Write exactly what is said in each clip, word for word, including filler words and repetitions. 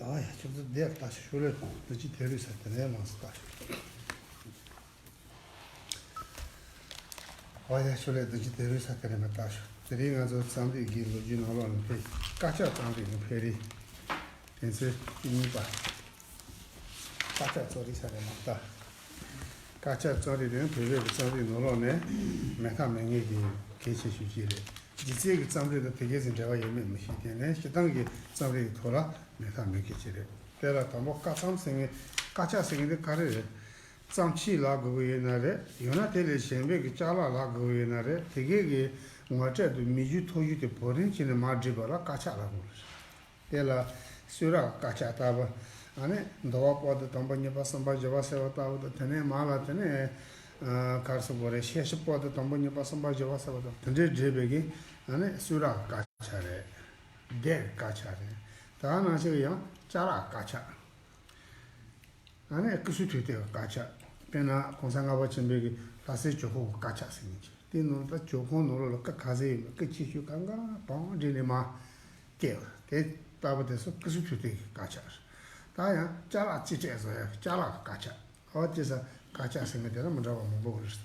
ཨ་ཡ་ཁྱོད་ཚོ་བསྡད་ལྟ་ཞིག་ཤོག་ལེ། འདི་ཅི་དེ་རུ་ས་དེ་ནས་མང་སུ་ལྟ་ཞིག་ཨ་ཡ་ཤོག་ལེ། འདི་ཅི་དེ་རུ་ས་དེ་ནས་མ་ལྟ་ཞིག་དེ་རིང་ང་ཚོ་རྩོམ་རིག་གི་ལོ་རྒྱུས་ནང་ལོགས་ནས་ཕེབས། དཀར་ཆག་རྩོམ་རིག་ནས་ཕེབས་རིགས། དེ་ཚོའི་གཉིས་པ། དཀར་ཆག་རྩོམ་རིག་ས་ནས་མ་ལྟ། དཀར་ཆག་རྩོམ་རིག་ནི་བོད་པའི་རྩོམ་རིག་ནང་ལོགས་ནས་མེད་ཐབས་མེད་ངེས་ཀྱི་གལ་ཆེ་ཤོས་ཅིག་རེད། སྒྱུ་རྩལ་གྱི་རྩོམ་རིག་དང་དེ་གའི་ཟིན་འབྲེལ་བ་ཡོད་མེད་མི་ཤེས། དེ་ནས་སྤྱིར་བཏང་གི་རྩོམ་རིག་གི་ཐོག་ལ་མེད་ཐབས་མེད་མཁན་ཅིག་རེད། དེ་ལ་དང་པོ་དཀར་རྩོམ་ཟེར་མཁན། དཀར་ཆག་ཟེར་མཁན་དེ་ག་རེ་རེད། རྩོམ་ཆས་ལབ་དགོས་ཀྱི་ཡོད་ན་རེད། ཡང་ན་དེ་ལས་གཞན་པའི་གི་ཅ་ལག་ལབ་དགོས་ཀྱི་ཡོད་ན་རེད། དེ་གའི་གི་ངོ་སྤྲོད་དང་མི་རྒྱུད་ཐོ་རྒྱུད་དེ་བོད་རིན་བྱས་ནས་མར་བསྒྲིགས་པ་ལ་དཀར་ཆག་ལབ་དགོས་རེད། དེ་ལ་གསུང་རབ་དཀར་ཆག་ལྟ་བུ། ཨ་ནི་འདུལ་བ་པོ་ཏི་དང་པོ་གཉིས་པ་གསུམ་པ་བཞི་པ་ཟེར་བ་ལྟ་བུ་དང་། དེ་ནས་མར་ལ་དེ་ནས་ཨ་ག་རེ་ཟེར་དགོས་རེད། ཤེར་ཕྱིན་པོ་ཏི་དང་པོ་གཉིས་པ་གསུམ་པ་བཞི་པ་ཟེར་བ་དང་། དེ་འདྲའི་བསྒྲིགས་པའི་གི་ཨ་ནི་གསུང་རབ་དཀར་ཆག་རེད། སྡེ་དཀར་ཆག་རེད། ད་ནང་བཞིན་ཡང་ཅ་ལག་དཀར་ཆག་ཨ་ནི་སྐུ་གསུང་ཐུགས་རྟེན་གྱི་དཀར་ཆག་དཔེར་ན་གོང་ས་ལྔ་པ་ཆེན་པོའི་གི་ལྷ་སའི་ཇོ་ཁང་གི་དཀར་ཆག་ཟེར་མཁན་ཅིག་དེའི་ནང་ད་ཇོ་ཁང་ནང་ལོགས་ལ་སྐུ་ག་ཚོད་ཡོད་མེད། སྐུ་ཆེ་ཆུང་གང་ག་བང་བསྒྲིགས་ནས་མར་བཀལ་བ་དེ་ལྟ་བུ་དེ་ཚོ་སྐུ་གསུང་ཐུགས་རྟེན་གྱི་དཀར་ཆག་རེད། ད་ཡང་ཅ་ལག་རྩིས་སྤྲད་བཟོ་ཡག་གི་ཅ་ལག་གི་དཀར་ཆག་འོ་དེ་ས་དཀར་ཆག་ཟེར་མཁན་དེ་ལ་མི་འདྲ་བ་མང་པོ་ཡོད་རེད།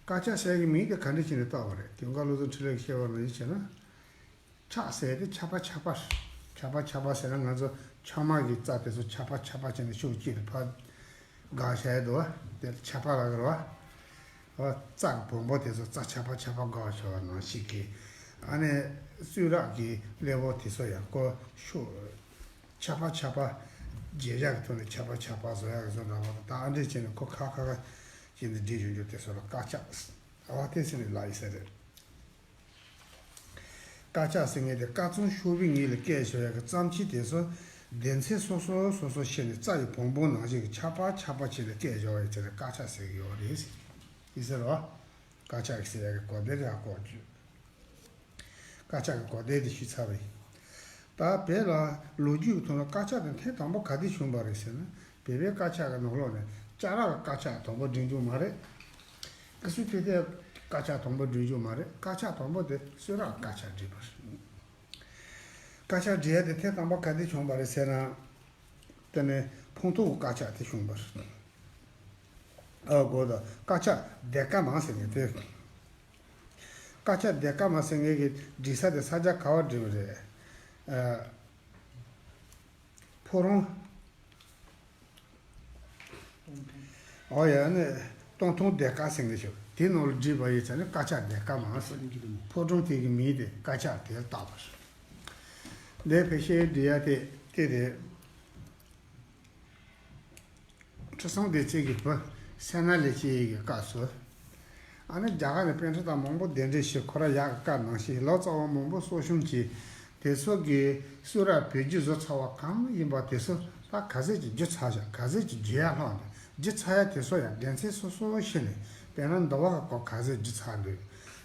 དཀར་ཆག་ཟེར་གྱི་མིང་དེ་ག་འདྲ་བྱས་ནས་བཏགས་པ་རེད། དེ་སྔ་བློ་བཟང་འཕྲིན་ལས་ཀྱིས་བཤད་པ་ནང་བཞིན་བྱས་ན། ཆག་ཟེར་དེ་ཆག་པ་ཆག་པ། ཆག་པ་ཆག་པ་ཟེར་ན་ང་ཚོ་ཆག་མ་གི་རྩ་དེ་ཚོ་ཆག་པ་ཆག་པ་བྱས་ནས་ཤུགས་ཀྱིས་ཕར་བཀག་བཞག་ཡ་འདུག་བ། དེ་ཆག་པ་ལབ་ཀྱི་རེད་བ། རྩ་གི་བོང་བུ་དེ་ཚོ་རྩ་ཆག་པ་ཆག་པ་བཀག་བཞག་པ་ནང་བཞིན་གྱི། ཨ་ནི་གསུང་རབ་ཀྱི་སླེ་པོ་དེ་ཚོ་ཡང་ཁོ་ཤུགས་ཆག་པ་ཆག་པ་རྒྱས་བཞག་གི་ཐོག་ནས་ཆག་པ་ཆག་པ་བཟོ་ཡག་གི་བཟོ་འདྲ་བ་དང་། ཨ་འདྲས་བྱས་ནས་ཁོ་ཁ་ཁ་ཁ་བྱས་ནས་བསྒྲིགས་བཞག་རྒྱུ་དེ་ཚོ་ལ་དཀར་ཆག་འོ་དེ་ཟེར་ནས་ལབ་ཡིན་ས་རེད། དཀར་ཆག་ཟེར་མཁན་དེ་དཀར་རྩོམ་ཤོག་བུའི་ངོས་ལ་བཀལ་བཞག་ཡག་གི་རྩོམ་ཆས་དེ་ཚོ་སྡེ་ཚན་སོ་སོ་སོ་སོ་ཕྱེ་ནས་རྩ་ཡི་བོང་བུ་ནང་བཞིན་གྱི་ཆག་པ་ཆག་པ་བྱས་ནས་བཀལ་བཞག་ཡག་དེ་ལ་དཀར་ཆག་ཟེར་གྱི་ཡོད་རེད། ཡིན་ས་རེད་བ། དཀར་ཆག་གི་ཟེར་ཡག་གི་གོ་བདེ་རེད། ཨ་ཀོ་རྒྱུ། དཀར་ཆག་གི་གོ་བདེ་དེ་ཞུས་ཚར་བ་ཡིན། ད་བོད་ལ་ལོ་རྒྱུས་ཀྱི་ཐོག་ལ་དཀར་ཆག་དེ་ཐེངས་དང་པོ་ག་དུས་བྱུང་བ་རེད་ཟེར་ན། བོད་པའི་དཀར་ཆག་གི་ནང་ལོགས་ནས་ཅ་ལག་གི་དཀར་ཆག་དང་པོ་བསྒྲིགས་རྒྱུ་མ་རེད། སྐུ་གསུང་ཐུགས་རྟེན་དཀར་ཆག་དང་པོ་བསྒྲིགས་རྒྱུ་མ་རེད། དཀར་ཆག་དང་པོ་དེ་གསུང་རབ་དཀར་ཆག་བསྒྲིགས་པ་རེད། དཀར་ཆག་བསྒྲིགས་ཡ་དེ་ཐེངས་དང་པོ་ག་དུས་བྱུང་བ་རེད་ཟེར་ན། དེ་ནས་ཕུང་ཐོགས་ཀྱི་དཀར་ཆག་དེ་བྱུང་བ་རེད། ཨ་གོ་ད། དཀར་ཆག་སྡེ་དཀར་མ་ཟེར་མཁན་དེ། དཀར་ཆག་སྡེ་དཀར་མ་ཟེར་མཁན་གྱི་བསྒྲིགས་ས་དེ་ས་ཆ་ག་པར་བསྒྲིགས་པ་རེད། ཨ། ཕོ་བྲང་། ཨོ་ཡ་ནི། སྟོང་ཐུང་སྡེ་དཀར་ཟེར་མཁན་ཞིག་དེའི་ནང་ལ་བསྒྲིགས་པ་ཡིན་ཙང་ནི་དཀར་ཆག་སྡེ་དཀར་མ་ཟེར། ཕོ་བྲང་དེ་གི་མིང་དེ་དཀར་ཆག་དེར་བཏགས་པ་རེད། འདི་ཕལ་ཆེར་བསྒྲིགས་ཡ་དེ་དེ་རེད། ཁྲི་སྲོང་ལྡེ་བཙན་གྱི་བུ་སད་ན་ལེགས་སྐྱེས་ཀྱི་སྐབས་སུ། ཨ་ནི་རྒྱ་གར་ནས་པཎ་ཌི་ཏ་མང་པོ་གདན་འདྲེན་ཞུས། ཁོ་རང་ཡག་གི་བཀའ་གནང་ཞིང་ལོ་ཙཱ་བ་མང་པོ་གསོ་སྐྱོང་བྱས། དེ་ཚོ་གི་གསུང་རབ་བོད་བསྒྱུར་བཟོ་ཚར་བ་གང་ཡིན་པ་དེ་ཚོ་ད་ག་ཚོད་ཅིག་བསྒྱུར་ཚར་བཞག་ག་ཚོད་ཅིག་བསྒྱུར་ཡ་ལྷག་འདུག་བསྒྱུར་ཚར་ཡ་དེ་ཚོ་ཡང་སྡེ་ཚན་སོ་སོ་ཕྱེ་ནས། དཔེར་ན་འདུལ་བ་གི་སྐོར་ག་ཚོད་བསྒྱུར་ཚར་འདུག་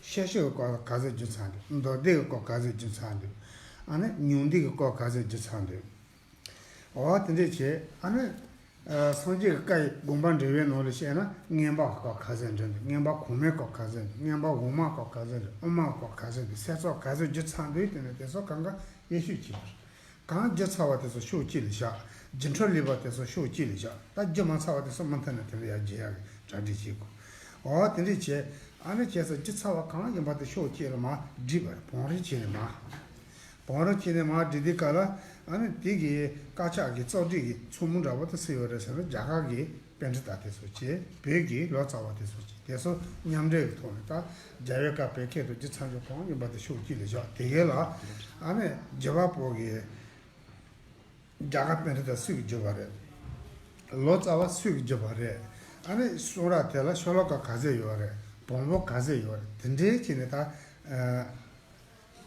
ཤེར་ཕྱིན་གྱི་སྐོར་ག་ཚོད་བསྒྱུར་ཚར་འདུག་མདོ་སྡེ་གི་སྐོར་ག་ཚོད་བསྒྱུར་ཚར་འདུག་ཨ་ནི་ཉུང་སྡེ་གི་སྐོར་ག་ཚོད་བསྒྱུར་ཚར་འདུག་འོ་དེ་འདྲས་བྱས། ཨ་ནི། ཨ། སངས་རྒྱས་ཀྱི་བཀའ་ཡི་དགོངས་པ་འགྲེལ་བའི་ནང་ལ་བཤད་ན་མངོན་པ་སྐོར་ག་ཚོད་འགྲེལ་འདུག་མངོན་པ་གོང་མའི་སྐོར་ག་ཚོད་འདུག་མངོན་པ་འོག་མའི་སྐོར་ག་ཚོད་འདུག་དབུ་མའི་སྐོར་ག་ཚོད་འདུག་གསལ་ཚོགས་ག་ཚོད་བསྒྱུར་ཚར་འདུག་དེ་ནས་དེ་ཚོ་གང་ག་དབྱེ་ཞིབ་བྱེད་པ་རེད། གང་བསྒྱུར་ཚར་བ་དེ་ཚོ་ཕྱོགས་གཅིག་ལ་བཞག་རྒྱུན་འཁྱོངས་ལས་པ་དེ་ཚོ་ཕྱོགས་གཅིག་ལ་བཞག་ད་བསྒྱུར་མ་ཚར་བ་དེ་ཚོ་མུ་མཐུད་ནས་དེ་འདྲ་ཡར་རྒྱས་ཡག་གི་གྲ་སྒྲིག་བྱེད་དགོས། འོ་དེ་འདྲས་བྱས། ཨ་ནི་བྱས་ཙང་བསྒྱུར་ཚར་བ་གང་ཡིན་པ་དེ་ཕྱོགས་གཅིག་ལ་མར་བསྒྲིགས་པ་རེད། བང་རིམ་བྱས་ནས་མར། བང་རིམ་བྱས་ནས་མར་བསྒྲིགས་དུས་སྐབས་ལ། ཨ་ནི་དེ་གི་དཀར་ཆག་གི་རྩོམ་སྒྲིག་གི་ཚོགས་མི་འདྲ་པོ་དེ་སུ་ཡོད་རེད་ཟེར་ན། རྒྱ་གར་གྱི་པཎྜི་ཏ་དེ་ཚོ་བྱས། བོད་ཀྱི་ལོ་ཙཱ་བ་དེ་ཚོ་བྱས། དེ་ཚོ་མཉམ་འབྲེལ་གྱི་ཐོག་ནས་ད་རྒྱལ་བའི་བཀའ་བོད་སྐད་དུ་བསྒྱུར་ཚར་རྒྱུ་གང་ཡིན་པ་དེ་ཕྱོགས་གཅིག་ལ་བཞག་དེ་གའི་ལ། ཨ་ནི་བརྒྱུད་པ་པོ་གི། རྒྱ་གར་པཎྜི་ཏ་སུས་བསྒྱུར་བ་རེད། ལོ་ཙཱ་བ་སུས་བསྒྱུར་བ་རེད། ཨ་ནི་གསུང་རབ་དེ་ལ་ཤོ་ལོ་ཀ་ག་ཚོད་ཡོད་རེད། བོང་བུ་ག་ཚོད་ཡོད་རེད། དེ་འདྲའི་བྱས་ནས་ད། ཨ།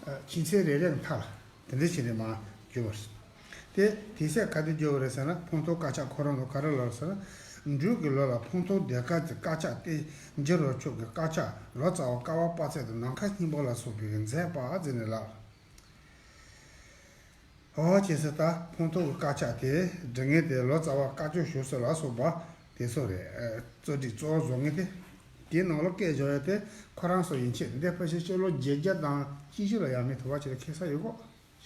ཨ། ཆོས་ཚན་རེ་རེ་མཐའ་ལ་དེ་འདྲའི་བྱས་ནས་མར་བསྒྱུར་བ་རེད། དེ་དེ་ཚད་ག་དུས་བསྒྱུར་བ་རེད་ཟེར་ན། ཕུང་ཐོགས་དཀར་ཆག་ཁོ་རང་ལ་ག་རེ་ལབ་ཟེར་ན། འབྲུག་གི་ལོ་ལ་ཕུང་ཐོགས་སྡེ་དཀར་གྱི་དཀར་ཆག་སྟེ། འགྱུར་བ་མཆོག་གི་དཀར་ཆག་ལོ་ཙཱ་བ་ཀ་པ་པ་ཚལ་དང་ནམ་མཁའ་སྙིང་པོ་ལ་སོགས་པའི་མཛད་པ་ཟེར་ནས་ལབ། འོ་བྱས་ཙང་ད་ཕུང་ཐོགས་ཀྱི་དཀར་ཆག་དེ་སྒྲུབ་མཁན་དེ་ལོ་ཙཱ་བ་དཀར་ཕྱོགས་ཞུ་སྲོལ་ལ་སོགས་པ་དེ་ཚོ་རེད། ཨ། རྩོམ་སྒྲིག་གཙོ་བོ་བཟོ་མཁན་དེ། དེའི་ནང་ལ་བཀལ་བཞག་ཡ་དེ་ཁོ་རང་ཚོ་ཡན་ཆད་འདི་ཕལ་ཆེར་སྤྱི་ལོ་བརྒྱད་བརྒྱ་དང་བཅུ་བཞི་ལ་ཡར་མར་དུ་བ་ཅིག་ལ་འཁེལ་ས་ཡོད་གོ།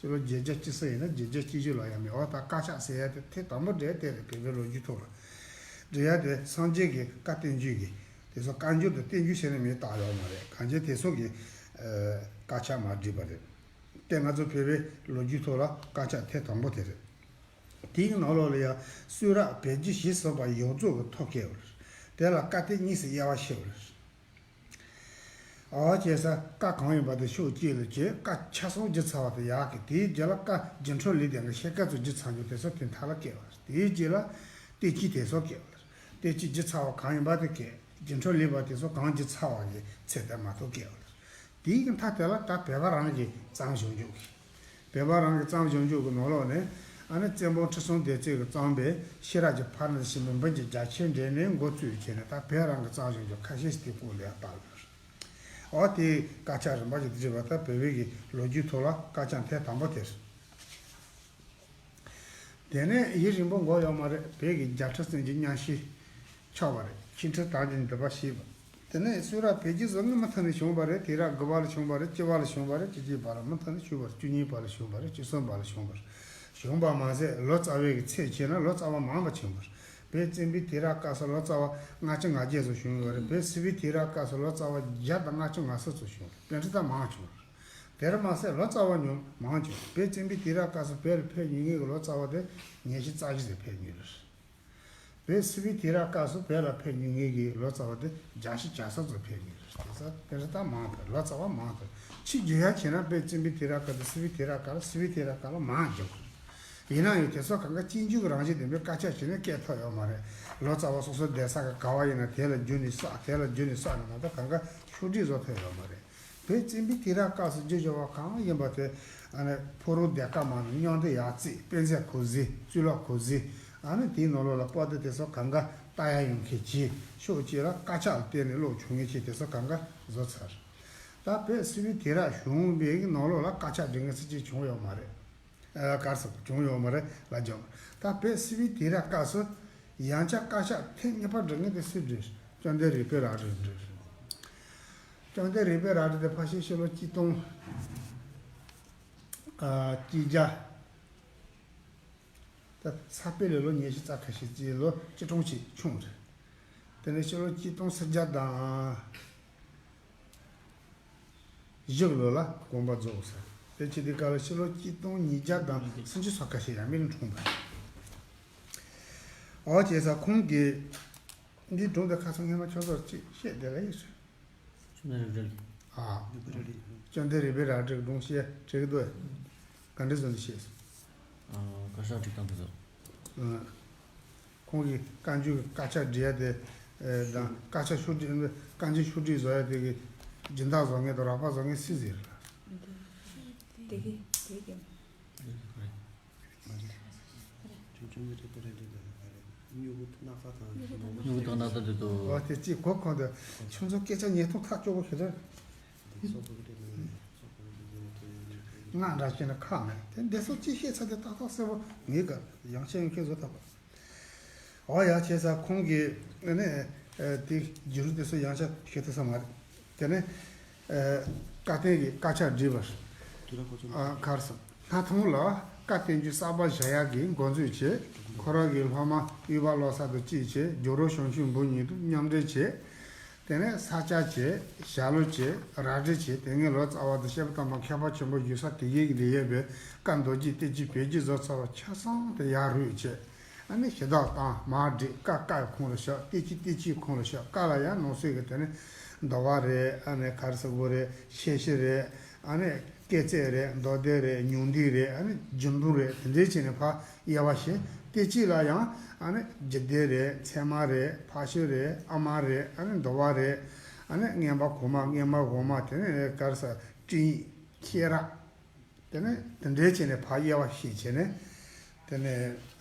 ཕྱི་ལོ་བརྒྱད་བརྒྱ་བཅུ་གསུམ་ཡིན་ན་བརྒྱད་བརྒྱ་བཅུ་བཞི་ལོ་ཡང་མེད། འོ་ད་དཀར་ཆག་ཟེར་ཡ་དེ་ཐེངས་དང་པོ་འདྲ་དེ་རེད། བོད་པའི་ལོ་རྒྱུས་ཐོག་ལ་འབྲི་ཡ་དེ་སངས་རྒྱས་ཀྱི་བཀའ་བསྟན་བཅོས་ཀྱི་དེ་ཚོ་བཀའ་འགྱུར་དང་བསྟན་འགྱུར་ཟེར་ནས་མིང་བཏགས་ཡོད་མ་རེད། གང་ཅི་དེ་ཚོ་གི་ཨ་དཀར་ཆག་མར་བྲིས་པ་རེད། དེ་ང་ཚོ་བོད་པའི་ལོ་རྒྱུས་ཐོག་ལ་དཀར་ཆག་ཐེངས་དང་པོ་དེ་རེད། དེའི་ནང་ལོགས་ལ་ཡང་གསུང་རབ་བོད་རྒྱུད་ཞེས་གསུངས་པ་ཡོངས་རྫོགས་ཀྱི་ཐོ་བཀོད་པ་རེད། དེ་ལ་བཀའ་བསྟན་གཉིས་སུ་དབྱེ་བ་ཕྱེ་བ་རེད། ཨ་བ་བྱས་ས་བཀའ་གང་ཡིན་པ་དེ་ཕྱོགས་གཅིག་ལ་བྱས། བཀའ་ཆ་ཚང་བསྒྱུར་ཚར་བ་དེ་ཡག་གི། དེའི་རྗེས་ལ་བཀའ་སྒྱུ་འཕྲུལ་ལས་དེ་གི་ཕྱེད་ཀ་ཚོ་བསྒྱུར་ཚར་རྒྱུ་དེ་ཚོ་དེ་མཐའ་ལ་བཀལ་བ་རེད། དེའི་རྗེས་ལ་བསྟན་བཅོས་དེ་ཚོ་བཀལ་བ་རེད། བསྟན་བཅོས་བསྒྱུར་ཚར་བ་གང་ཡིན་པ་དེ་བཀལ། སྒྱུ་འཕྲུལ་ལས་པ་དེ་ཚོ་གང་བསྒྱུར་ཚར་བ་གི་ཚད་དེ་མ་གཏོགས་བཀལ་བ་རེད། དེའི་གི་མཐའ་དེ་ལ་ད་བོད་པ་རང་གིས་བརྩམས་བཞག་རྒྱུ་གི། བོད་པ་རང་གིས་བརྩམས་བཞག་རྒྱུ་གི་ནང་ལོགས་ནས་ཨ་ནི་བཙན་པོ་ཁྲི་སྲོང་ལྡེ་བཙན་གྱིས་བརྩམས་པའི་ཤེས་རབ་ཀྱི་ཕ་རོལ་ཏུ་ཕྱིན་པའི་འབུམ་གྱི་རྒྱ་ཆེར་འགྲེལ་ནས་འགོ་བཙུགས་བྱས་ནས། ད་བོད་རང་གིས་བརྩམས་བཞག་རྒྱུ་ཁ་ཤས་ཤིག་དེའི་སྐོར་ལ་ཡང་བཏགས་ཡོད། འོ་དེའི་དཀར་ཆག་རིམ་པ་ཞིག་བྲིས་པ། ད་བོད་པའི་གི་ལོ་རྒྱུས་ཐོག་ལ་དཀར་ཆག་ཐེངས་དང་པོ་དེ་རེད། དེ་ནས་ཡུན་རིང་པོ་འགོར་ཡོད་མ་རེད། བོད་ཀྱི་རྒྱལ་ཁྲིམས་སྲིད་ཀྱི་མཉམ་ཤིང་ཆགས་པ་རེད། ཆིག་ཁྲི་དག་གི་འདུལ་བ་ཞེས་པ། དེ་ནས་གསུང་རབ་བོད་རྒྱུད་སོགས་ནི་མུ་མཐུད་ནས་བྱུང་བ་རེད། དུས་རབས་དགུ་པ་ལ་བྱུང་བ་རེད། བཅུ་པ་ལ་བྱུང་བ་རེད། བཅུ་གཅིག་པ་ལ་མུ་མཐུད་ནས་བྱུང་བ་རེད། བཅུ་གཉིས་པ་ལ་བྱུང་བ་རེད། བཅུ་གསུམ་པ་ལ་བྱུང་བ་རེད། བྱུང་བ་མ་ཟད་ལོ་ཙཱ་བའི་གི་ཚད་བྱས་ན་ལོ་ཙཱ་བ་མང་བ་བྱུང་བ་རེད། བོད་བཙན་པོའི་དུས་རབས་སྐབས་སུ་ལོ་ཙཱ་བ་ལྔ་བཅུ་ང་བརྒྱད་ཙམ་བྱུང་ཡོད་རེད། བོད་སིལ་བུའི་དུས་རབས་སྐབས་སུ་ལོ་ཙཱ་བ་བརྒྱ་དང་ལྔ་བཅུ་ང་གསུམ་ཙམ་བྱུང་བ་རེད། དེ་འདྲ་ད་མང་བྱུང་བ་རེད། དེར་མ་ཟད་ལོ་ཙཱ་བ་ཉུང་མང་བྱུང་། བོད་བཙན་པོའི་དུས་རབས་སྐབས་སུ་བོད་ལ་ཕེབས་མྱོང་མཁན་གྱི་ལོ་ཙཱ་བ་དེ་ཉི་ཤུ་རྩ་བཞི་ཙམ་ཕེབས་མྱོང་རེད། བོད་སིལ་བུའི་དུས་རབས་སྐབས་སུ་བོད་ལ་ཕེབས་མྱོང་མཁན་གྱི་ལོ་ཙཱ་བ་དེ་བརྒྱ་ཆ་གྱ་གསུམ་ཙམ་ཕེབས་མྱོང་རེད། དེ་ཚོ་དེ་ཚོ་ད་མང་ཕེབས། ལོ་ཙཱ་བ་མང་ཕེབས། ཕྱིས་བརྗོད་ཡ་བྱས་ན་བོད་བཙན་པོའི་དུས་རབས་སྐབས་དང་སིལ་བུའི་དུས་རབས་སྐབས་ལ་སིལ་བུའི་དུས་རབས་སྐབས་ལ་མང་བྱུང་། ཡིན་ན་ཡང་དེ་ཚོ་གང་ག་སྤྱོད་འཇུག་རང་བཞིན་ལྡན་པའི་དཀར་ཆག་བྱས་ནས་བཀལ་ཐུབ་ཡོད་མ་རེད། ལོ་ཙཱ་བ་སོ་སོ་བསྡད་ས་ག་ག་བ་ཡིན་ན་དེ་ལ་བརྒྱུད་ནས་བསགས། དེ་ལ་བརྒྱུད་ནས་བསགས་ནས་མ་གཏོགས་གང་ག་ཕྱོགས་སྒྲིག་བཟོ་ཐུབ་ཡོད་མ་རེད། བོད་བཙན་པོའི་དུས་རབས་སྐབས་སུ་བརྗོད་བྱ་བ་གང་ཡིན་པ་དེ། ཨ་ནི་ཕོ་བྲང་ལྡན་དཀར་མ་ནས་མཉམ་འབྲེལ་ཡར་བརྩིས། དཔེ་མཛོད་གོང་གཟིགས། གཙུག་ལག་ཁང་གཟིགས། ཨ་ནི་དེའི་ནང་ལོགས་ལ་པར་དེབ་དེ་ཚོ་གང་ག་ལྟ་ཡ་ཡོང་མཁན་གྱིས་ཕྱོགས་གཅིག་ལ་དཀར་ཆག་ལ་བརྟེན་ནས་ཀློག་བྱུང་མཁན་གྱིས་དེ་ཚོ་གང་ག་བཟོ་ཚར། ད་བོད་སིལ་བུའི་དུས་རབས་བྱུང་བའི་ནང་ལོགས་ལ་དཀར་ཆག་འབྲི་མཁན་སུ་གཅིག་བྱུང་ཡོད་མ་རེད། ཨ་གར་སོགས་བྱུང་ཡོད་མ་རེད་ལ་སྦྱོང་། ད་བོད་སིལ་བུའི་དུས་རབས་སྐབས་སུ་ཡང་བསྐྱར་དཀར་ཆག་ཐེངས་གཉིས་པ་འབྲི་མཁན་དེ་སུས་འབྲི། བཅོམ་ལྡན་རིག་པའི་རལ་གྲིས་འབྲི། བཅོམ་ལྡན་རིག་པའི་རལ་གྲི་དེ་ཕལ་ཆེར་ཕྱི་ལོ་གཅིག་སྟོང་ཨ་གཅིག་བརྒྱ། ད་ས་པཎ་ལས་ལོ་ཉི་ཤུ་རྩ་ཁ་ཤས་ཀྱི་ལོ་གཅིག་སྟོང་ཅིག་ཆུང་རེད། དེ་ནས་ཕྱི་ལོ་གཅིག་སྟོང་སུམ་བརྒྱ་དང་བཞི་ལོ་ལ་དགོངས་པ་རྫོགས་ས། དེ་ཕྱི་དུས་སྐབས་ལ་ཕྱི་ལོ་གཅིག་སྟོང་ཉིས་བརྒྱ་དང་སུམ་ཅུ་སོ་ཁ་ཤས་ཡང་མིན་འཁྲུངས་པ་རེད། འོ་བྱས་ཙང་ཁོང་གིས་འདིའི་སྒྲུང་དེ་ཁ་སང་སྔོན་མ་ཁྱོད་ཚོར་ཅིག་བཤད་བསྡད་ལ་ཡིན་ཟེར། བཅོམ་ལྡན་རིག་པའི་རལ་གྲི། ཨ། བཅོམ་ལྡན་རིག་པའི་རལ་གྲིའི་སྒྲུང་བཤད་བྲིས་ཀྱི་འདུག་ག་འདྲ་བཟོ་ནས་བཤད་སོང་། ཨ། བཀའ་ཤག་སྒྲིག་སྟངས་དེ་ཚོ། ཨ། ཁོང་གིས་བཀའ་འགྱུར་གྱི་དཀར་ཆག་བྲིས་ཡ་དེ་དང་། དཀར་ཆག་ཕྱོགས་སྒྲིག། བཀའ་འགྱུར་ཕྱོགས་སྒྲིག་བཟོ་ཡ་དེ་གི་སྦྱིན་བདག་བཟོ་མཁན་དང་རོགས་པ་བཟོ་མཁན་སུས་ཟེར། དེ་གི་དེ་གི། སྨྱུ་གུ་དང་སྣག་ཚ་དེ་ཚོ། འོ་དེ་གཅིག་གོ། ཁོང་དུ་ཁྱོད་ཚོ་སྐད་ཆ་ཉན་སྟངས་ཐག་ཆོད་པོ་ཞིག་རེད། ང་འདྲ་བྱས་ན་ཁག་མེད་དེ། འདི་ཚོ་ཅི་བཤད་ཚར་དེ་ཏག་ཏག་གསལ་པོ་ངེས་ག་ཡང་ཆེ་ཡང་ཁྱོད་བཟོ་ཐུབ་པ། འོ་ཡ་བྱས་ཙང་ཁོང་གིས་ནི་དེ་བརྒྱུད་རིམ་དེ་ཚོ་ཡང་ཆ་ཤེས་ཐུབ་ས་མ་རེད། དེ་ནས་ཨ་བཀའ་བསྟན་གྱི་དཀར་ཆག་བྲིས་པར། དུས་རབས་ག་ཚོད། ཨ་གར་སོང་། སྣར་ཐང་ལ་བཀའ་བསྟན་འགྱུར་གསར་པ་བཞག་ཡག་གི་འགོ་འཛུགས་བྱས། ཁོ་རང་གི་སློབ་མ་དབུས་པ་བློ་གསར་དང་གཅིག་བྱས། ཇོ་རུ་ཞང་ཞུང་འབུམ་གཉིས་དང་མཉམ་འབྲེལ་བྱས། དེ་ནས་ས་སྐྱ་བྱས། ཞྭ་ལུ་བྱས། རལ་གྲི་བྱས། དེ་སྔའི་ལོ་ཙཱ་བ་དང་བཤད་པ་དམ་པ་མཁས་པ་ཆེན་པོ་བཞུགས་ས་དེ་གའི་ལ་ཡོད་པའི་བཀའ་མདོ་རྒྱུད་བསྟན་བཅོས་བོད་བརྒྱུད་བཟོ་ཚར་བ་ཆ་ཚང་དེ་ཡར་རུབ་བྱས། ཨ་ནི་ཞུ་དག་བཏང་། མར་བསྒྲིགས། བཀའ་བཀའ་ཡི་ཁོངས་ལ་བཞག་བསྟན་བཅོས་བསྟན་བཅོས་ཁོངས་ལ་བཞག་བཀའ་ལ་ཡང་ནང་གསེས་ཀྱི་དེ་ནི་འདུལ་བ་རེད། ཨ་ནི་ག་རེ་ཟེར་དགོས་རེད། ཆོས་སྤྱི་རེད། ཨ་ནི་སྐྱེས་ཚེས་རེད། མདོ་སྡེ་རེད། ཉུང་བསྡུས་རེད། ཨ་ནི་རྒྱུད་འབུམ་རེད། དེ་འདྲའི་བྱས་ནས་ཕར་དབྱེ་བ་ཕྱེ། བསྟན་བཅོས་ལ་ཡང་ཨ་ནི་རྒྱུད་སྡེ་རེད། ཚད་མ་རེད། ཕར་ཕྱིན་རེད། ཨ་མ་རེད། ཨ་ནི་འདུལ་བ་རེད། ཨ་ནི་མངོན་པ་གོང་མ། མངོན་པ་འོག་མ། དེ་ནས་ག་རེ་ཟེར། སྤྲིངས་ཡིག་ཤེས་རབ། དེ་ནས་དེ་འདྲའི་བྱས་ནས་ཕར་དབྱེ་བ་ཕྱེ་བྱས་ནས། དེ་ནས་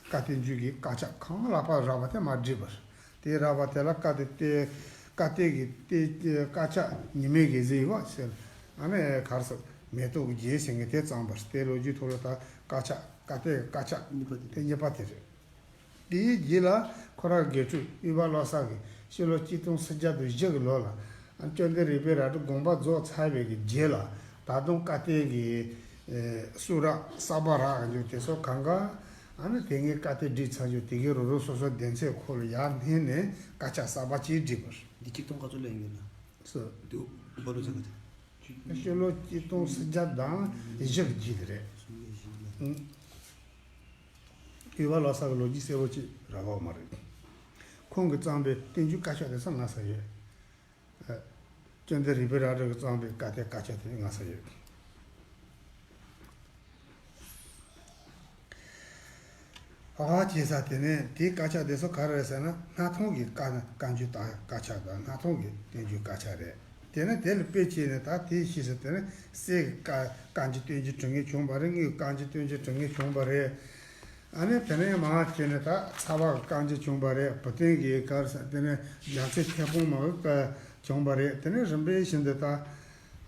བཀའ་བསྟན་འགྱུར་གྱི་དཀར་ཆག་གང་ལགས་པ་རག་པ་དེ་མར་བསྒྲིགས་པ་རེད། དེ་རག་པ་དེ་ལ་བཀའ་བསྟན་བསྟན། བཀའ་བསྟན་གྱི་བསྟན་དཀར་ཆག་ཉི་མའི་འགན་འཛིན་ཡིན་པ་ཟེར། ཨ་ནི་ག་རེ་ཟེར། མེ་ཏོག་གི་རྒྱན་ཟེར་མཁན་དེ་བརྩམས་པ་རེད། དེ་ལོ་རྒྱུས་ཐོག་ལ་ད་དཀར་ཆག་བཀའ་བསྟན་གྱི་དཀར་ཆག་གཉིས་པ་དེ་དེ་རེད། གཉིས་པ་དེ་རེད། དེའི་རྗེས་ལ་ཁོ་རང་དགེ་ཕྲུག་དབུས་པ་བློ་གསར་གྱིས་ཕྱི་ལོ་གཅིག་སྟོང་སུམ་བརྒྱ་དང་བཞི་གི་ལོ་ལ་བཅོམ་ལྡན་རིག་པའི་རལ་གྲི་དགོངས་པ་རྫོགས་ཚར་བའི་གི་རྗེས་ལ། ད་དུང་བཀའ་བསྟན་གྱི་ སུ་ར་ས་པ་ར་ག་འཇུག་དེ་སོགས་གང་ག་ཨ་ནི་དེ་ངའི་བཀའ་དེ་བསྒྲིགས་ཚར་འཇུག་དེ་གའི་རོ་རོ་སོ་སོ་སྡེ་ཚན་ཁོ་ལ་ཡར་སྣེ་ནས་བཀའ་ཆག་གསར་པ་ཅིག་བསྒྲིགས་པར། འདི་གཅིག་སྟོང་ག་ཚོད་ལ་ཡིན་ན། སུ། འདུག་འབོ་ལོ་ཚ་ག་ཚོད། ཤོ་ལོ་གཅིག་སྟོང་སུམ་བརྒྱ་དང་བཞི་གི་རྗེས་ལ་རེད། སུམ་བརྒྱ་བཞི་ལ། ཨུ། ཡུལ་བ་ལོ་གསར་གི་ལོ་རྒྱུས་གསལ་པོ་ཅིག་རག་གི་མ་རེད། ཁོང་གིས་བརྩམས་པའི་བསྟན་བཅོས་བཀའ་ཆག་དེ་ཚོ་ང་ས་ཡོད། ཨ། ཅོན་ཏེ་རི་པེ་ར་ཌི་གིས་བརྩམས་པའི་བཀའ་གཏེར་བཀའ་ཆག་དེ་ང་ས་ཡོད། ཨ་ཅེ་ས་དེ་ནས་དེའི་བཀའ་ཆག་དེ་ཚོ་ག་རེ་རེད་ཟེར་ན། སྣར་ཐང་གི་བཀའ་བཀའ་འགྱུར་དང་བཀའ་ཆག་དང་། སྣར་ཐང་གི་བསྟན་བཅོས་བཀའ་ཆག་རེད། དེ་ནས་དེ་ལ་དཔེ་བྱས་ནས་ད་དེའི་ཕྱིས་སུ་དེ་ནས་སྲས་ཀྱི་བཀའ་བཀའ་འགྱུར་བསྟན་བཅོས་དྲུག་ངེས་བྱུང་བ་རེད། དངོས་ཀྱི་བཀའ་འགྱུར་བསྟན་བཅོས་དྲུག་ངེས་བྱུང་བ་རེད། ཨ་ནི་དེ་ནས་མར་བྱས་ནས་ད་ཚ་བ་གི་བཀའ་འགྱུར་བྱུང་བ་རེད། བུ་སྟོན་གྱི་ག་རེ་ཟེར། དེ་ནས་རྒྱལ་སྲས་ཚེ་སྤོང་མ་གི་བཀའ་བྱུང་བ་རེད། དེ་ནས་རིམ་པས་བཞིན་དུ་ད་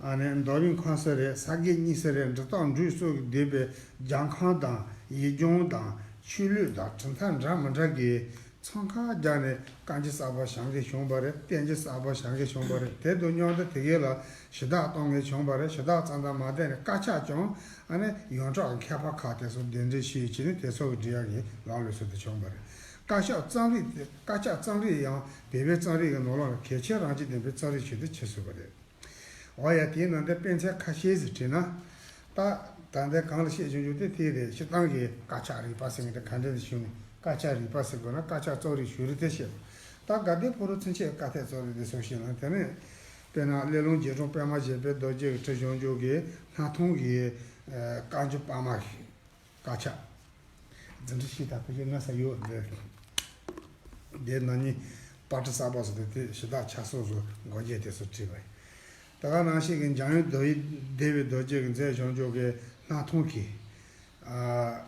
ཨ་ནི་མདོ་དབུས་ཁམས་གསུམ་རེད། ས་དགེ་གཉིས་གསུམ་རེད། འབྲི་སྟག་འབྲུག་སོགས་ཀྱིས་བསྡུས་པའི་རྒྱལ་ཁམས་དང་ཡིག་རྒྱུགས་དང་ཆོས་ལུགས་དང་གྲུབ་མཐའ་འདྲ་མི་འདྲ་གི་འཚང་ཁ་རྒྱག་ནས་བཀའ་འགྱུར་གསར་པ་བཞེངས་མཁན་བྱུང་བ་རེད། བསྟན་འགྱུར་གསར་པ་བཞེངས་མཁན་བྱུང་བ་རེད། དེ་དང་མཉམ་དུ་དེ་གའི་ལ་ཞུ་དག་གཏོང་མཁན་བྱུང་བ་རེད། ཞུ་དག་ཙམ་དང་མ་བསྡད་ནས་བཀའ་ཆག་ཀྱང་ཨ་ནི་ཡོངས་གྲགས་མཁས་པ་ཁག་དེ་ཚོ་གདན་འདྲེན་ཞུས་བྱས་ནས་དེ་ཚོ་གི་འབྲི་ཡག་གི་ལམ་ལུགས་སུ་དེ་བྱུང་བ་རེད། བཀའ་ཆག་རྩོམ་རིག་དེ། བཀའ་ཆག་རྩོམ་རིག་ཡང་བོད་པའི་རྩོམ་རིག་གི་ནང་ལོགས་ལ་གལ་ཆེ་རང་བཞིན་ལྡན་པའི་རྩོམ་རིག་ཞིག་ཏུ་ཆེ་སོང་བ་རེད། འོ་ཡ། དེའི་ནང་དུ་དཔེ་མཚོན་ཁ་ཤས་ཤིག་བྲིས་ན། ད་ད་ལྟ་གོང་ལ་བཤད་བྱུང་རྒྱུ་དེ་དེ་རེད། སྤྱིར་བཏང་གི་བཀའ་ཆག་རིག་པ་ཟེར་མཁན་དེ་ག་འདྲ་ཞིག་ནས་བཀའ་ཆག་རིག་པ་ཟེར་དགོས་ན་བཀའ་ཆག་རྩོམ་རིག་ཞུ་རིགས་དེ་བཤད། ད་དགའ་ལྡན་ཕོ་བྲང་ཚུན་ཆད་བཀའ་གཏེར་རྩོམ་རིག་དེ་ཚོ་བཤད་ན། དེ་ནས་དཔེར་ན་སླེ་ལུང་རྗེ་དྲུང་པདྨ་བཞད་པའི་རྡོ་རྗེ་གིས་བྲིས་བྱུང་རྒྱུ་གི་སྣར་ཐང་གི་ཨ་བཀའ་འགྱུར་དཔར་མ་ཞིག་བཀའ་ཆག། འཛིན་གྲྭ་བཞི་དང་ཕལ་ཆེར་ན་ས་ཡོད་འདི། འདིའི་ནང་ནས་པར་སྐྲུན་གསར་པ་སོགས་དེ་དེ་ཞུ་དག་ཆ་ཚང་སོགས་མགོ་འགྱེད་དེ་ཚོ་བྲིས་པ་ཡིན། ད་ག་ནང་བཞིན་གྱི་འཇམ་དབྱངས་རྡོ་རྗེ་བདེ་བའི་རྡོ་རྗེ་གིས་མཛད་བྱུང་རྒྱུ་གི་སྣར་ཐང་གི་ཨ་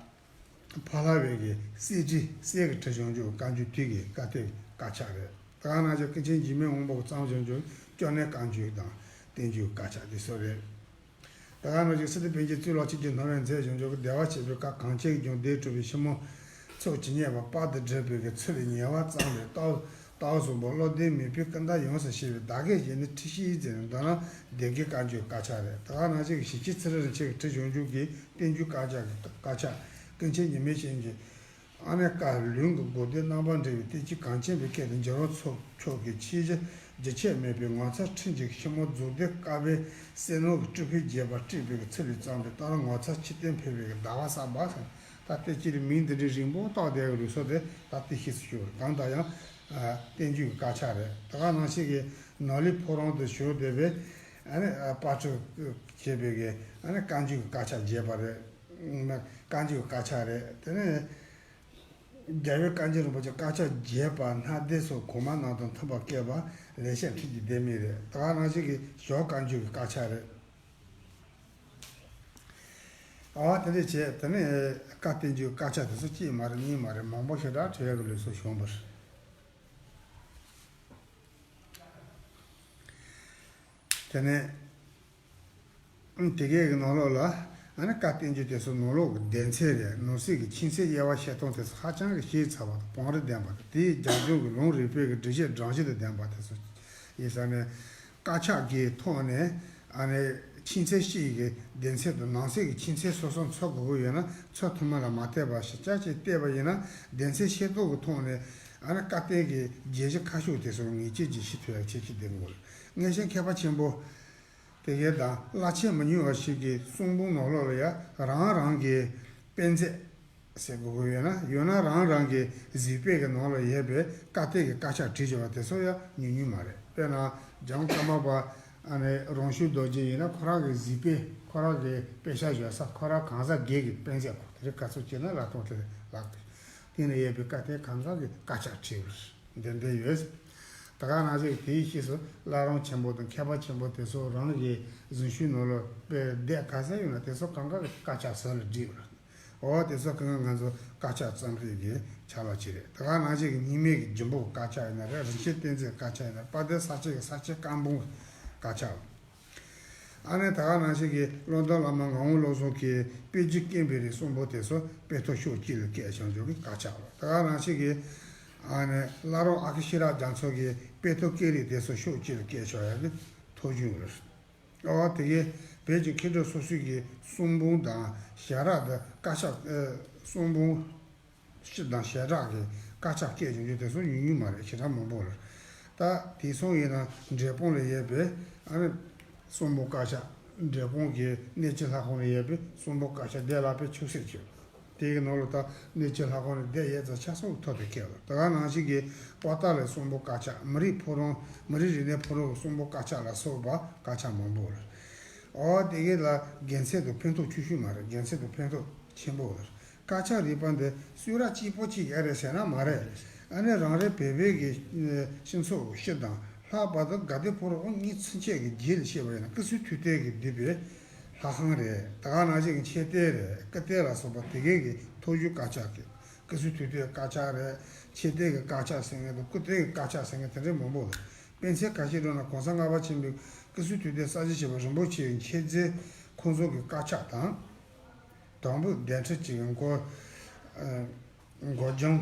ཕ་ལྷ་བའི་གི་སྲས་བྲིས། སྲས་ཀྱིས་བྲིས་བྱུང་རྒྱུ་བཀའ་འགྱུར་དུས་ཀྱི་བཀའ་གཏེར་བཀའ་ཆག་རེད། ད་ག་ནང་བཞིན་ཀུན་མཁྱེན་འཇིགས་མེད་དབང་པོ་གིས་བརྩམས་བྱུང་རྒྱུ་ཅོ་ནེ་བཀའ་འགྱུར་དང་བསྟན་འགྱུར་བཀའ་ཆག་དེ་ཚོ་རེད། ད་ག་ནང་བཞིན་སི་ཏུ་པཎ་ཆེན་གཙུག་ལག་ཆོས་ཀྱི་སྣང་བས་མཛད་བྱུང་རྒྱུ་གི་བདེ་བར་གཤེགས་པའི་བཀའ། གངས་ཅན་གྱི་ལྗོངས་བདེ་དྲོད་པའི་ཕྱི་མོ། ཚོགས་ཇི་སྙེད་པ་དཔལ་དུ་སྒྲུབ་པའི་གི་ཚུལ་ལ་ཉེ་བར་བརྩམས་པའི་ལྟ་བ་ལྟ་བ་གསུམ་པོ། བློ་ལྡན་མིག་དཔེའི་ཀུན་ད་ཡོངས་སུ་ཤེས་པའི་བདག་གིས་བཞེད་ནས་ཁྲིད་ཤིག་ཟེར་ནས། མདོར་ན་སྡེ་དགེ་བཀའ་འགྱུར་བཀའ་ཆག་རེད། ད་ག་ནང་བཞིན་གྱི་ཞི་བྱེད་ཚེ་རིང་རིན་ཆེན་གྱིས་བྲིས་བྱུང་རྒྱུ་གི་བསྟན་འགྱུར་བཀའ་ཆག་གི་བཀའ་ཆག། ཀུན་མཁྱེན་ཉི་མའི་ཤིང་གི་ཨ་ནེ་བཀའ། ལུང་གི་དགོངས་དོན་རྣམ་པར་འགྲེལ་བའི་བསྟན་བཅོས་གངས་ཅན་པའི་སྐད་དུ། འགྱུར་བ་ཚོགས་མཆོག་གི་ཆེས་རྒྱ་རྒྱུན་ཆད་མེད་པའི་ངོ་མཚར་ཕྲིན་གྱི་ཕྱི་མོ། རྫོགས་ལྡན་བཀའ་པོད་གསེར་ནོར་གྱི་སྤྲུལ་པས་རྒྱས་པར་སྤྲས་པའི་ཚུལ་ལས་བརྩམས་པའི་ལྟར་ངོ་མཚར་ཆོས་བསྟན་འཕེལ་བའི་ཟླ་བ་གསར་པ་ཟེར། ད་ལྟའི་ཆར་མིང་འདི་འདྲའི་རིང་པོ་བཏགས་བསྡད་པའི་ལུགས་སྲོལ་དེ་ད་ལྟའི་ཤེས་སུ་ཞུགས་པ་རེད། གང་ལྟར་ཡང་བསྟན་འགྱུར་གྱི་བཀའ་ཆག་རེད། ད་ག་ནང་བཞིན་གྱི་ནོར་གླིང་ཕོ་བྲང་དུ་བཞུགས་བསྡད་པའི་ཨ་ནེ་པར་སྐྲུན་བྱས་པའི་གི་ཨ་ནེ་བཀའ་འགྱུར་གྱི་བཀའ་ཆག་རྒྱས་པ་རེད། བཀའ་འགྱུར་གྱི་བཀའ་ཆག་རེད། དེ་ནས། རྒྱལ་བའི་བཀའ་འགྱུར་རིན་པོ་ཆེ་བཀའ་ཆག་རྒྱས་པ། སྣ་སྡེ་སོགས་གོང་མ་རྣམས་དང་མཐུན་པར་བཀོད་པ། ལེགས་བཤད་ཁྲིད་ཀྱི་ལྡེ་མིག་རེད། ད་ག་ནང་བཞིན་གྱི་ཞོགས་བཀའ་འགྱུར་གྱི་བཀའ་ཆག་རེད། ཨ་དེ་འདྲ་བྱས། དེ་ནས་བཀའ་བསྟན་འགྱུར་བཀའ་ཆག་དེ་ཚོ་གཅིག་མ་རེད། གཉིས་མ་རེད། མང་པོ་ཞེ་དྲག་བྲིས་ཡག་གི་ལུགས་སྲོལ་བྱུང་བ་རེད། དེ་ནས། དེ་གའི་གི་ནང་ལོགས་ལ་ཨ་ནི་བཀའ་བསྟན་འགྱུར་དེ་ཚོ་ནང་ལོགས་ཀྱི་སྡེ་ཚན་རེད། ནང་གསེས་ཀྱི་ཆོས་ཚན་དབྱེ་བ་ཕྱེ་སྟངས་དེ་ཚོ་ཧ་ཅང་གི་ཤེས་ཚར་བ་དང་བང་རིམ་ལྡན་པ་དང་། དེའི་རྒྱབ་ལྗོངས་ཀྱི་ལུང་རིགས་པའི་གི་སྒྲིག་གཞི་སྒྲིག་གཞི་དང་ལྡན་པ་དེ་ཚོ་ཡིན་ས་ནས། བཀའ་ཆག་གི་ཐོག་ནས་ཨ་ནི་ཆོས་ཚན་གཅིག་གི་སྡེ་ཚན་དང་ནང་གསེས་ཀྱི་ཆོས་ཚན་སོ་སོར་འཚོ་དགོས་ཀྱི་ཡོད་ན། འཚོ་ཐུབ་མིན་ལ་མ་ལྟོས་པར་ཞིབ་ཆ་ཅིག་བལྟས་པ་ཡིན་ན། སྡེ་ཚན་ཤེས་རྟོགས་ཀྱི་ཐོག་ནས་ཨ་ནི་བཀའ་བསྟན་གྱི་བརྗོད་གཞི་ཁ་ཤོས་དེ་ཚོ་ངེས་ཅན་གྱིས་ཤེས་ཐུབ་ཡག་ཁྱད་ཆོས་ལྡན་དགོས། དངོས་གཞི་མཁས་པ་ཆེན་པོ་དེ་གའི་དང་བླ་ཆེན་མི་ཉུང་བ་ཞིག་གི་གསུང་འབུམ་ནང་ལོགས་ལ་ཡང་རང་རང་གི་དཔེ་མཛོད་ཟེར་དགོས་ཀྱི་ཡོད་ན། ཡང་ན་རང་རང་གི་གཟིགས་དཔེ་གི་ནང་ལ་ཡོད་པའི་བཀའ་གཏེར་གྱི་དཀར་ཆག་བྲིས་བྱུང་བ་དེ་ཚོ་ཡང་ཉུང་ཉུང་མ་རེད། དཔེར་ན་འཇམ་དབྱངས་ཀརྨ་པ་ཨ་ནི་རང་ཤུགས་རྡོ་རྗེ་ཡིན་ན། ཁོ་རང་གི་གཟིགས་དཔེ། ཁོ་རང་གི་དཔེ་ཆ་བཞག་ས། ཁོ་རང་གང་ཟག་སྒེར་གྱི་དཔེ་མཛོད་ཁོ་དེ་རིང་ག་ཚོད་བྱས་ན་ལ་སྟོང་དེ་ལག་དེ་ནས་ཡོད་པའི་བཀའ་གཏེར་གང་ག་གི་དཀར་ཆག་བྲིས་པ་རེད། འདི་འདྲ་ཡོད། ད་ག་ནང་བཞིན་དེའི་ཕྱིས་སུ་བླ་བྲང་ཆེན་པོ་དང་མཁས་པ་ཆེན་པོ་དེ་ཚོ་རང་གི་གཟིམ་ཤུལ་ནང་ལ་དཔེ་སྡེ་ག་ཚད་ཡོད་ན་དེ་ཚོ་གང་ག་གི་དཀར་ཆག་ཟུར་ལ་བསྒྲིགས་པ་རེད། འོ་དེ་ཚོ་གང་ག་ང་ཚོ་དཀར་ཆག་རྩོམ་རིག་གི་ཆ་ལག་ཅིག་རེད། ད་ག་ནང་བཞིན་གྱི་རྙིང་མའི་གི་རྒྱུན་པོ་གི་དཀར་ཆག་ཡིན་ན་རེད། རིན་ཆེན་གཏེར་མཛོད་དཀར་ཆག་ཡིན་ན། དཔལ་ལྡན་ས་སྐྱའི་གི་ས་སྐྱའི་བཀའ་འབུམ་གི་དཀར་ཆག། ཨ་ནི་ད་ག་ནང་བཞིན་གྱི་བློ་ལྡན་བླ་མ་ངག་དབང་བློ་བཟང་གི་དཔེ་རྒྱུད་དཀོན་པའི་རིགས་གསུམ་པོ་དེ་ཚོ་དཔེ་ཐོ་ཤོག་གཅིག་ལ་བཀོད་བྱུང་རྒྱུ་གི་དཀར་ཆག་རེད། ད་ག་ནང་བཞིན་གྱི་ཨ་ནི་བླ་རུང་ཨ་ཁུ་ཤེས་རབ་རྒྱ་མཚོ་གི་དཔེ་ཐོ་དཀོན་རིགས་དེ་ཚོ་ཤོག་གཅིག་ལ་བཀོད་བྱུང་ཡག་གི་ཐོ་གཞུང་རེད། ཨོ་དེ་གའི་ བོད་ཀྱི་མཁས་གྲུབ་སོ་སོའི་གི་གསུང་འབུམ་དང་ཞལ་རག་དང་དཀར་ཆག་ཨ་གསུང་འབུམ་སྤྱི་དང་ཞལ་རག་གི་དཀར་ཆག་སྐད་བྱུང་རྒྱུ་དེ་ཚོ་ཉུང་ཉུང་མ་རེད། ཞེ་དྲག་མང་པོ་རེད། ད་དེང་སང་ཡིན་ན་འབྲས་སྤུངས་ལ་ཡོད་པའི་ཨ་ནི་གསུང་འབུམ་དཀར་ཆག་འབྲས་སྤུངས་ཀྱི་གནས་ཆེན་ལྷ་ཁང་ལ་ཡོད་པའི་གསུང་འབུམ་དཀར་ཆག་བདེ་བླག་པའི་ཆོས་གསེར་ཆོས། དེའི་ནང་ལ་ད་གནས་ཆེན་ལྷ་ཁང་ནས་བསྡད་ཡས་ཙམ་ཆ་ཚང་གི་ཐོག་ཏུ་སྐྱེལ་བ། དེ་ག་ནང་བཞིན་གྱི་པོ་ཏཱ་ལའི་གསུང་འབུམ་དཀར་ཆག་མི་རིགས་ཕོ་བྲང་མི་རིགས་རིག་གནས་ཕོ་བྲང་གི་གསུང་འབུམ་དཀར་ཆག་ལ་སོགས་པ་དཀར་ཆག་མང་པོ་རེད། ཨོ་དེ་གའི་ལ་དགེ་མཚན་དང་ཕན་ཐོགས་ཆེ་ཤོས་མ་རེད། དགེ་མཚན་དང་ཕན་ཐོགས་ཆེན་པོ་རེད། དཀར་ཆག་རིག་པ་འདི་གསུང་རབ་གཅིག་པོ་གཅིག་ཡ་རེད་ཟེར་ན་མ་རེད། ཨ་ནི་རང་རེ་བོད་པའི་གི་སྤྱི་ཚོགས་སྤྱི་དང་ལྷག་པར་དུ་དགའ་ལྡན་ཕོ་བྲང་དབུ་བརྙེས་ཚུན་ཆད་ཀྱི་རྗེས་ལ་བཤད་པ་ཡིན་ན་སྐུ་གསུང་ཐུགས་རྟེན་གྱི་འདུས་པའི་ལྷ་ཁང་རེད། ད་ག་ནང་བཞིན་གྱི་མཆོད་རྟེན་རེད། སྐུ་རྟེན་ལ་སོགས་པ་དེ་གའི་གི་ཐོག་བརྒྱུད་དཀར་ཆག་གི་སྐུ་གསུང་ཐུགས་རྟེན་དཀར་ཆག་རེད། མཆོད་རྟེན་གྱི་དཀར་ཆག་ཟེར་མཁན་དང་སྐུ་རྟེན་གྱི་དཀར་ཆག་ཟེར་མཁན་དེ་འདྲའི་མང་པོ་རེད། དཔེ་མཚོན་ཁ་ཤས་བསྒྲགས་ན་གོང་ས་ལྔ་པ་ཆེན་པོའི་སྐུ་གསུང་ཐུགས་རྟེན་གསར་བཞེངས་བྱས་པ་རིན་པོ་ཆེའི་མཆོད་རྫས་ཁོང་ཚོ་གི་དཀར་ཆག་དང་། དང་པོ་གདན་ཁྲི་གཅིག་གི་འགོ་ཨ་འགོ་སྦྱང་།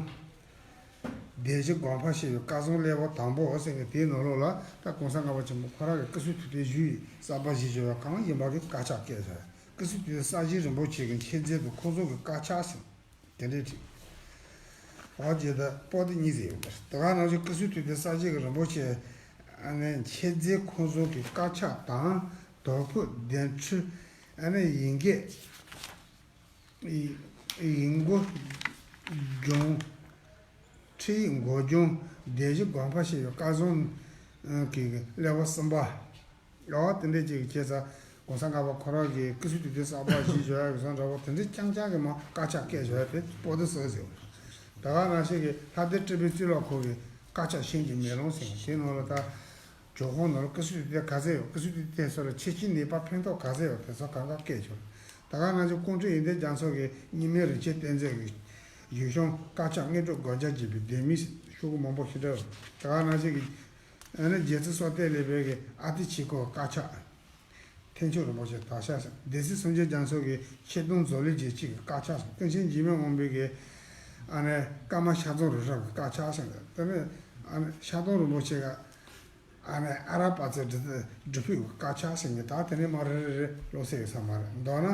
སྡེ་བཞི་དགོན་པ་ཞེས་པའི་བཀའ་བཟང་སླེ་པོ་དང་པོ་ཟེར་མཁན་དེའི་ནང་ལོགས་ལ་ད་གོང་ས་ལྔ་པ་ཆེན་པོ་ཁོ་རང་གི་སྐུ་གསུང་ཐུགས་རྟེན་བཞུགས་ཡུལ་གསར་པ་བཞེངས་བྱས་པ་གང་ཡིན་པ་གི་དཀར་ཆག་བཀལ་བྱས། སྐུ་གསུང་ཐུགས་རྟེན་གསར་བཞེངས་རིན་པོ་ཆེ་གི་མཆོད་རྫས་དང་ཁོང་ཚོ་གི་དཀར་ཆག་ཟེར་དེ་འདྲའི་བྲིས། འོ་བྱས་ད་པོ་ཏི་གཉིས་ཟེར་ཡོད་པ་རེད། དེ་ག་ནང་བཞིན་སྐུ་གསུང་ཐུགས་རྟེན་གསར་བཞེངས་ཀྱི་རིན་པོ་ཆེ་ཨ་ནི་མཆོད་རྫས་ཁོང་ཚོ་གི་དཀར་ཆག་དང་དང་པོ་གདན་ཁྲི་ཨ་ནི་ཡིན་སྐད། ཡིན་སྒོ་སྦྱོང་། ཁྲིད་ཡིག་འགོ་སྦྱོང་། སྡེ་བཞི་དགོན་པ་ཞེས་པའི་བཀའ་བཟང་གི་སླེ་པོ་གསུམ་པ། ཨོ་དེ་འདྲས་ཅིག་བྱས་ཙང་གོང་ས་ལྔ་པ་ཁོ་རང་གིས་སྐུ་གསུང་ཐུགས་རྟེན་གསར་པ་བཞེངས་བཞག་ཡ་གི་བཟང་འདྲ་པོ་དེ་འདྲས་རྐྱང་རྐྱང་གི་མ་དཀར་ཆག་བཀལ་བཞག་ཡ་དེ་པོ་ཏི་སོགས་ཟེར་བ། ད་ག་ནང་བཞིན་གྱི་ལྷ་ལྡན་སྤྲུལ་པའི་གཙུག་ལག་ཁང་གི་དཀར་ཆག་ཤིང་གི་མེ་ལོང་ཟེར་བ་དེའི་ནང་ལ་ད། ཇོ་ཁང་ནང་ལ་སྐུ་གསུང་ཐུགས་རྟེན་ག་ཚད་ཡོད། སྐུ་གསུང་ཐུགས་རྟེན་སོགས་ལ་ཆེ་ཆུང་ནུས་པ་ཕན་ཐོགས་ག་ཚད་ཡོད་དེ་ཚོ་གང་ག་བཀལ་ཆོག་ད་ག་ནང་བཞིན་ཀོང་སྤྲུལ་ཡོན་ཏན་རྒྱ་མཚོ་གི་རྙིང་མའི་རིན་ཆེན་གཏེར་མཛོད་ཀྱི་ཡུལ་ཤོང་དཀར་ཆག་དངོས་གྲུབ་སྒོ་བརྒྱ་བརྒྱུད་པའི་ལྡེ་མིག་ཤོག་གུ་མང་པོ་ཞིག་འདྲ། ད་ག་ནང་བཞིན་གྱི་ཨ་ནི་རྗེ་བཙུན་བསོད་བདེ་ལེགས་པའི་གི་ཨ་ཏི་ཆོས་འཁོར་དཀར་ཆག་ཐེག་མཆོག་རིན་པོ་ཆེ་དར་ཤག་ཟེར། སྡེ་སྲིད་སངས་རྒྱས་རྒྱ་མཚོ་གི་ཆོས་དུང་རྫོགས་ལས་རྗེས་གཅིག་གི་དཀར་ཆག་ཟེར། ཀུན་མཁྱེན་འཇིགས་མེད་དབང་པོའི་གི་ཨ་ནི་བཀའ་མ་ཤ་ཚང་རི་རབ་ཀྱི་དཀར་ཆག་ཟེར། དེ་ནས་ཨ་ནི་ཤ་ཚང་རིན་པོ་ཆེ་གི་ཨ་ནི་ཨ་ར་པ་ཙེ་སྒྲུབ་ཕུག་གི་དཀར་ཆག་ཟེར་མཁན་ད་དེ་ནས་མར་རེ་རེ་རེ་ཀློག་ས་ཡོད་ས་མ་རེད། མདོར་ན་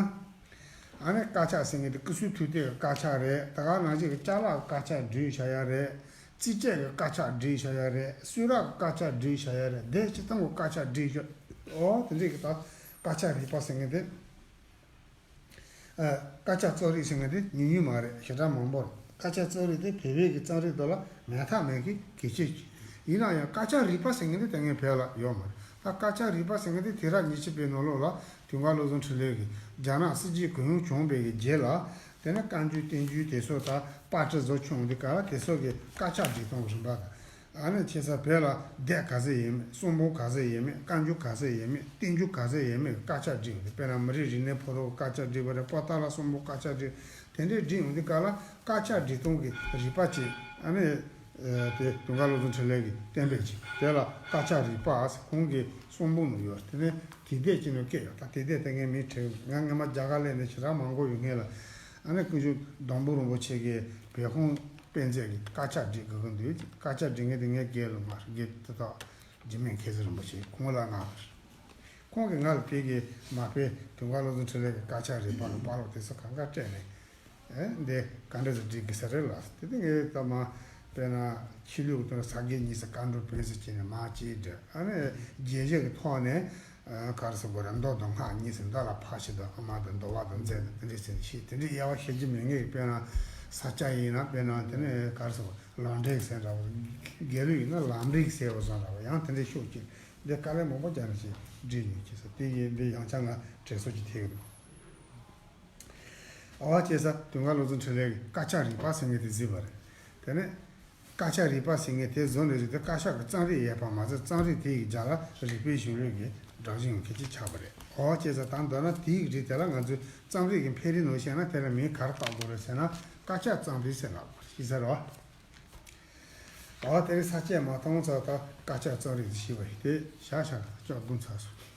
ཨ་ནི་དཀར་ཆག་ཟེར་མཁན་དེ་སྐུ་གསུང་ཐུགས་རྟེན་གྱི་དཀར་ཆག་རེད། ད་ག་ནང་བཞིན་གྱི་ཅ་ལག་གི་དཀར་ཆག་བྲིས་བཞག་ཡ་རེད། རྩིས་དཔྱད་ཀྱི་དཀར་ཆག་བྲིས་བཞག་ཡ་རེད། གསུང་རབ་ཀྱི་དཀར་ཆག་བྲིས་བཞག་ཡ་རེད། སྡེ་སྤྱི་དང་གི་དཀར་ཆག་བྲིས་བཞག་ཨོ་དེ་འདྲས་ཀྱི་ད་དཀར་ཆག་རིག་པ་ཟེར་མཁན་དེ། ཨ། དཀར་ཆག་རྩོམ་རིག་ཟེར་མཁན་དེ་ཉུང་ཉུང་མ་རེད། ཞེ་དྲག་མང་པོ་རེད། དཀར་ཆག་རྩོམ་རིག་དེ་བོད་པའི་གི་རྩོམ་རིག་དེ་ལ་མེད་ཐབས་མེད་ཀྱི་གལ་ཆེ་ཆེ། ཡིན་ན་ཡང་དཀར་ཆག་རིག་པ་ཟེར་མཁན་དེ་དེ་སྔའི་བོད་ལ་ཡོད་མ་རེད། ད་དཀར་ཆག་རིག་པ་ཟེར་མཁན་དེ་དུས་རབས་ཉེར་གཅིག་པའི་ནང་ལོགས་ལ་དུང་དཀར་བློ་བཟང་འཕྲིན་ལས་ཀྱིས་རྒྱ་ནག་སྲིད་བྱུས་གུ་ཡངས་བྱུང་བའི་གི་རྗེས་ལ། དེ་ནས་བཀའ་འགྱུར་བསྟན་འགྱུར་དེ་ཚོ་དང་པར་སྐྲུན་བཟོ་བྱུང་དུས་སྐབས་ལ་དེ་ཚོ་གི་དཀར་ཆག་སྒྲིག་སྟངས་རིམ་པ་དང་། ཨ་ནི་བྱས་ཙང་བོད་ལ་སྡེ་ག་ཚོད་ཡོད་མེད། གསུང་འབུམ་ག་ཚོད་ཡོད་མེད། བཀའ་འགྱུར་ག་ཚོད་ཡོད་མེད། བསྟན་འགྱུར་ག་ཚོད་ཡོད་མེད། དཀར་ཆག་བསྒྲིགས་ཡོང་དུས་དཔེར་ན་མི་རིགས་རིག་གནས་ཕོ་བྲང་དཀར་ཆག་བསྒྲིགས་པ་རེད། པོ་ཏཱ་ལ་གསུང་འབུམ་དཀར་ཆག་བསྒྲིགས། དེ་འདྲའི་བསྒྲིགས་ཡོང་དུས་སྐབས་ལ་དཀར་ཆག་སྒྲིག་སྟངས་ཀྱི་རིག་པ་ཅིག་ཨ་ནི་དེ་དུང་དཀར་བློ་བཟང་འཕྲིན་ལས་ཀྱིས་བསྟན་པའི་ཅིག་དེ་ལ་དཀར་ཆག་རིག་པ་ཟེར་ཁོང་གི་གསུང་འབུམ་ནང་ཡོད། དེ་ནས་དེབ་ཐེར་ཅིག་ནང་བཀོད་ཡོད། ད་དེབ་ཐེར་དེ་ངས་མིང་བྲིས། ང་སྔོན་མ་རྒྱ་གར་སླེབས་ནས་ཞེ་དྲག་མ་གོ་ཡོད་མཁན་ལ། ཨ་ནི་སྐུ་ཞབས་སྡོང་པོ་རིན་པོ་ཆེ་གིས་བོད་ཁང་དཔེ་མཛོད་ཀྱི་དཀར་ཆག་སྒྲིག་དགོས་ཀྱི་འདུག་དཀར་ཆག་སྒྲིག་མཁན་དེ་ངའི་སྒེར་ལ་མ་རེད། སྒེར་དེ་དག་འཇིགས་མེད་མཁས་བཙུན་རིན་པོ་ཆེ་ཁོང་ལ་གནང་བ་རེད། ཁོང་གིས་ང་ལ་དེ་གའི་མ་དཔེ་དུང་དཀར་བློ་བཟང་འཕྲིན་ལས་ཀྱི་དཀར་ཆག་རིག་པ་ལ་པར་རོ་དེ་ཚོ་གང་ག་སྤྲད་ནས། ཨེ་འདི་ག་འདྲ་ཟེར་སྒྲིག་དགོས་ས་རེད་ལ། དེ་དེ་ངས་ད་མ་དཔེར་ན་ཆོས་ལུགས་དང་ས་དགེ་གཉིས་སུ་བཀའ་འགྲོ་ཕན་ཟེར་བྱས་ནས་མ་གཅིག་འདྲ། ཨ་ནི་རྒྱལ་སྤྱི་གི་ཐོག་ནས། ཨ་ག་རེ་ཟེར་དགོས་རེད། མདོ་དང་སྔགས་གཉིས་ཟེར། མདོ་ལ་ཕར་ཕྱིན་དང་ཨ་མ་དང་འདུལ་བ་དང་མཛད་དང་དེ་འདྲའི་ཟེར་ནས་ཤེས། དེ་འདྲའི་དབྱེ་བ་ཤེས་ཀྱི་མེད་ངེས། དཔེར་ན་ས་སྐྱ་ཡིན་ན་དཔེར་ན་དེ་ནས་ག་རེ་ཟེར་དགོས་ལམ་འབྲས་ཟེར་འདྲ་བོ། དགེ་ལུགས་ཡིན་ན་ལམ་རིམ་ཟེར་བ་བཟོ་འདྲ་བོ། ཡང་དེ་འདྲའི་ཤོག་ཅིག་འདི་དཀའ་ལས་མང་པོ་རྒྱག་ནས་ཅིག་བྲིས་ཡོད་ཅེས་ཟེར། དེ་ཡིན་འདི་ཡང་བསྐྱར་ང་དྲན་གསོ་ཅིག་ཐེབས་ཀྱི་འདུག་ཨ་བ་བྱས་ཙང་དུང་དཀར་བློ་བཟང་འཕྲིན་ལས་ཀྱིས་དཀར་ཆག་རིག་པ་ཟེར་མཁན་དེ་གཟིགས་པ་རེད། དེ་ནས། དཀར་ཆག་རིག་པ་ཟེར་མཁན་དེ་བཟོ་ནས་རེད་དེ། དཀར་ཆག་གི་རྩོམ་རིག་ཡོད་པ་མ་ཟད། རྩོམ་རིག་དེ་ཡི་རྒྱབ་ལ་རིག་པའི་གཞུང་ལུགས་ཀྱི་སྒྲོམ་གཞི་ཡང་གལ་ཆེ་ཆགས་པ་རེད། འོ་བྱས་ཙང་ད་མདོར་ན་དེའི་རིགས་དེ་ལ་ང་ཚོས་རྩོམ་རིག་གི་འཕེལ་རིམ་ནང་བཤད་ན་དེ་ལ་མིང་ག་རེ་བཏགས་དགོས་རེད་ཟེར་ན། དཀར་ཆག་རྩོམ་རིག་ཟེར་ལབ་དགོས་རེད། ཤེས་ཚར་བ། འོ་དེ་རིང་ས་བཅད་མ་བཏང་ཚར་ད་དཀར་ཆག་རྩོམ་རིག་ཞེས་པ་ཞིག་དེ་བཞག་བཞག་ལ་ཅོག་བསྡུ་ཚར་སོང་།